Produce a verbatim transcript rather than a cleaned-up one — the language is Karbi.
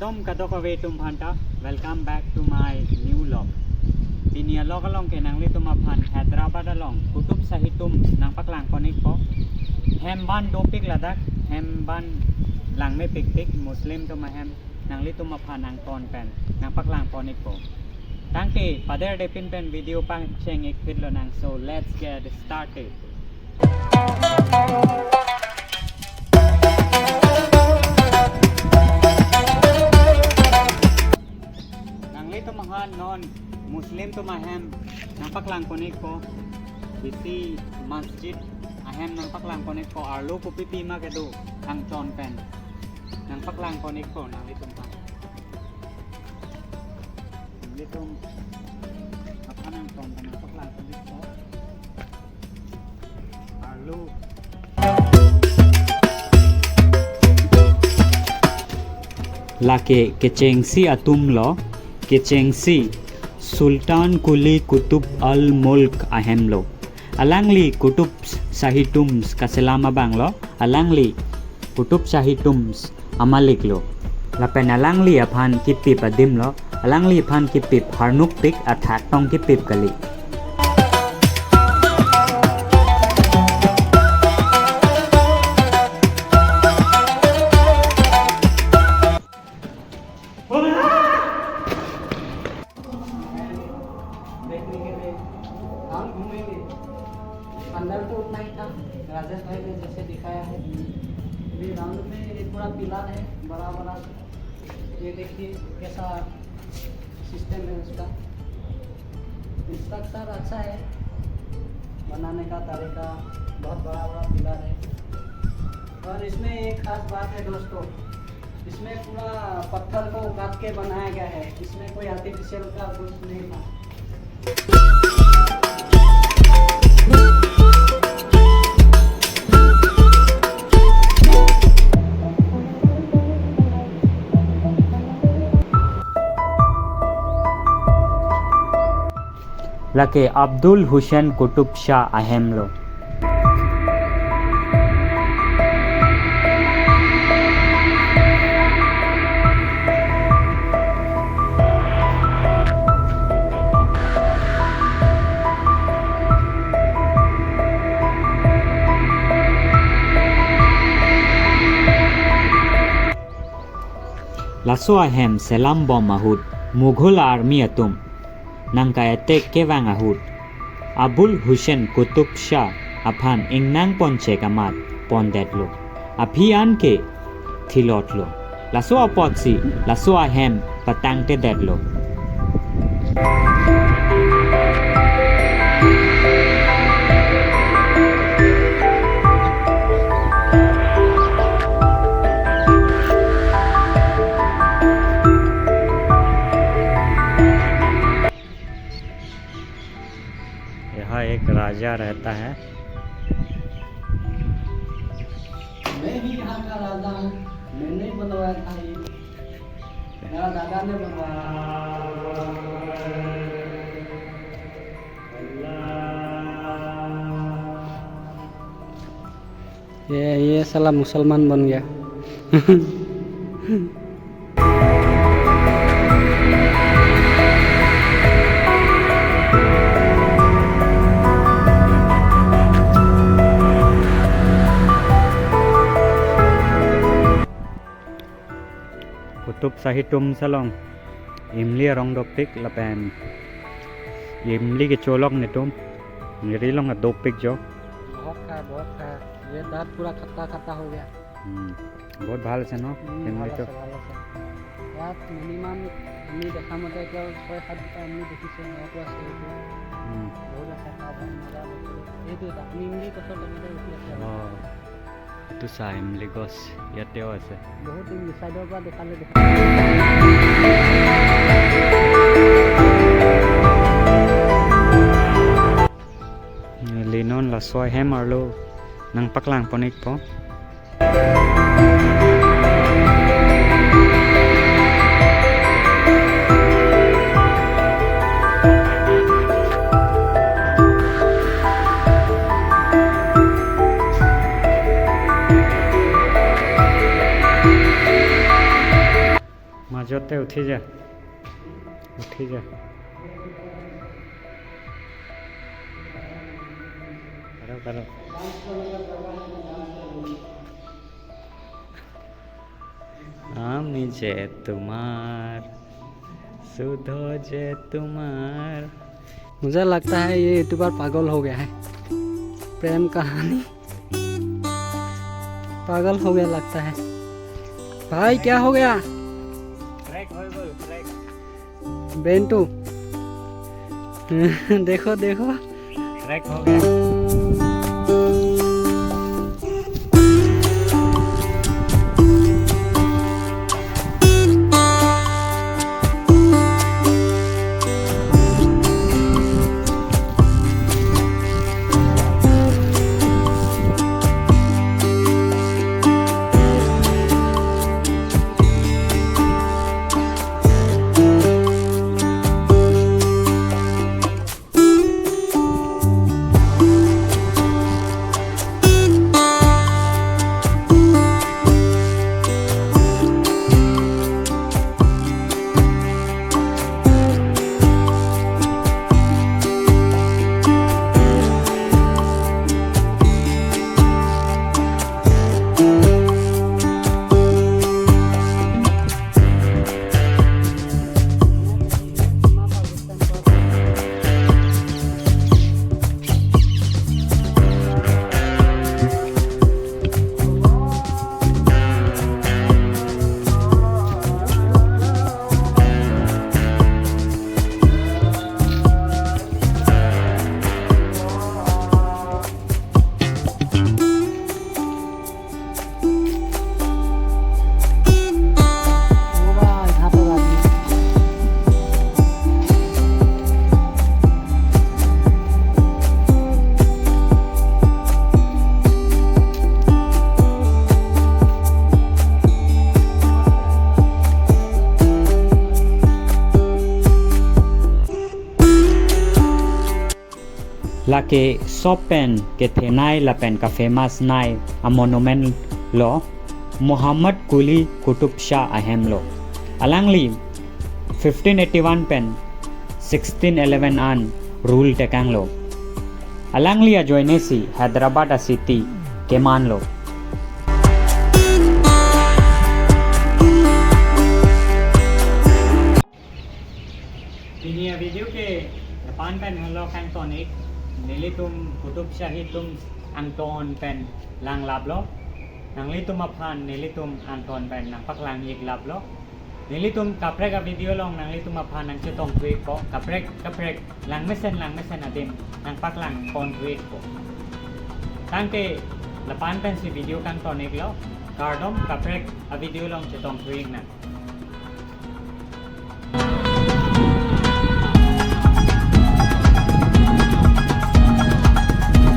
Shalom kadokave atum aphanta, welcome back to my new vlog. Pini a-vlog along ke nanglitum aphan Hyderabad along Qutub Shahi Tombs nangpaklang pon-ikpo. Hem abang dopik ladak, hem abang langmepikpik, Muslim atum ahem, nanglitum aphan nangton pen nangpaklang pon-ikpo. Tangte paderdepin pen video pangcheng-ik phit lonang, so let's get started. Nanglitum aphan non Muslim atum ahem nangpaklang pon-ikpo. Isi masjid ahem nangpaklang pon-ikpo, arlo kopi pima kedo, nangton pen nangpaklang pon-ikpo nanglitum aphan. Nanglitum aphan nangton pen nangpaklang pon-ikpo. Arlo. Lake kechengsi atumlo, kechengsi Sultan Quli Qutub al Mulk ahemlo. Alangli Qutub Shahi Tombs kaselam abanglo, alangli Qutub Shahi Tombs amaliklo. Lapen alangli aphan kipip adimlo, alangliphan kipip harnukpik, athak tong kipip kali. देखने के लिए हम घूमेंगे। अंदर तो उतना ही था, राजेश भाई ने जैसे दिखाया है। ये राउंड में ये पूरा पिलर है, बड़ा बड़ा। ये देखिए कैसा सिस्टम है उसका। स्ट्रक्चर अच्छा है, बनाने का तरीका, बहुत बड़ा बड़ा पिलर है। और इसमें एक खास बात है दोस्तों, इसमें पूरा पत्थर को काट के बनाया गया है, इसमें कोई आर्टिफिशियल का कुछ नहीं था। Lake Abdul Hussain Qutub Shah ahemlo. Laso ahem selambom ahut Mughal army atum nangka-attack kevang ahut Abul Hussain Qutub Shah aphan ingnang ponchek amat pondetlo. Aphi an ke thilotlo. Laso apotsi laso ahem patangtedetlo. यहाँ एक राजा रहता है। मैं ही यहाँ का राजा हूँ, मैंने ही बनवाया था ये। मेरा दादा ने बनवाया। ये, ये साला मुसलमान बन गया। Qutub Shahi Tombs along imli arong dopik lapen imli kecholok netum, neri along adopik jo. बहुत खाया, बहुत खाया। ये दांत पूरा खट्टा खट्टा हो गया। Hmm. বহুত ভাল আছে ন? Hmm, ইমলি ভাল তো। আছে, ভাল আছে। ইয়াত মিনিমাম আমি দেখা মতে এতিয়াও ছয় সাতটা ইমলি দেখিছোঁ, ইয়াতো আছে এইটো। Hmm. বহুত আছে, খাব মজা লাগিছে। এইটো এটা, আমি ইমলি গছৰ তলতে ৰখি আছোঁ। অ, এইটো চা, ইমলি গছ ইয়াতেও আছে। বহুত ইমলি, চাইডৰ পৰা দেখালে দেখা। Linon laso ahem arlo nangpaklang pon-ikpo. Jote uthi ja. Uthi ja. Karo, karo. আমি যে তোমার, শুধু যে তোমার। मुझे लगता है ये यूट्यूबर पागल हो गया है। प्रेम कहानी। पागल हो गया लगता है। भाई, क्या हो गया? Crack हो गया, crack। बेंटू। देखो, देखो। Crack हो गया। Lake sop pen kethenei lapen kafamous nei amonument lo Muhammad Quli Qutub Shah ahemlo. Alangli fifteen eighty-one pen sixteen eleven an rule tekanglo. Alangli ajoinesi Hyderabad a city kemanlo. Pini a video ke lapu-an pen helo kangton-ik, nelitum Qutub Shahi atum angton pen langlaplo. Nanglitum aphan nelitum angton pen nangpaklang-ik laplo. Nelitum kaprek a video along nanglitum aphan nangchetongthu-ikpo, kaprek kaprek langmesen langmesen adim nangpaklang ponthu-ikpo. Tangte lapu-an pensi video kangton-iklo, kardom, kaprek a video along chetongthu-iknang.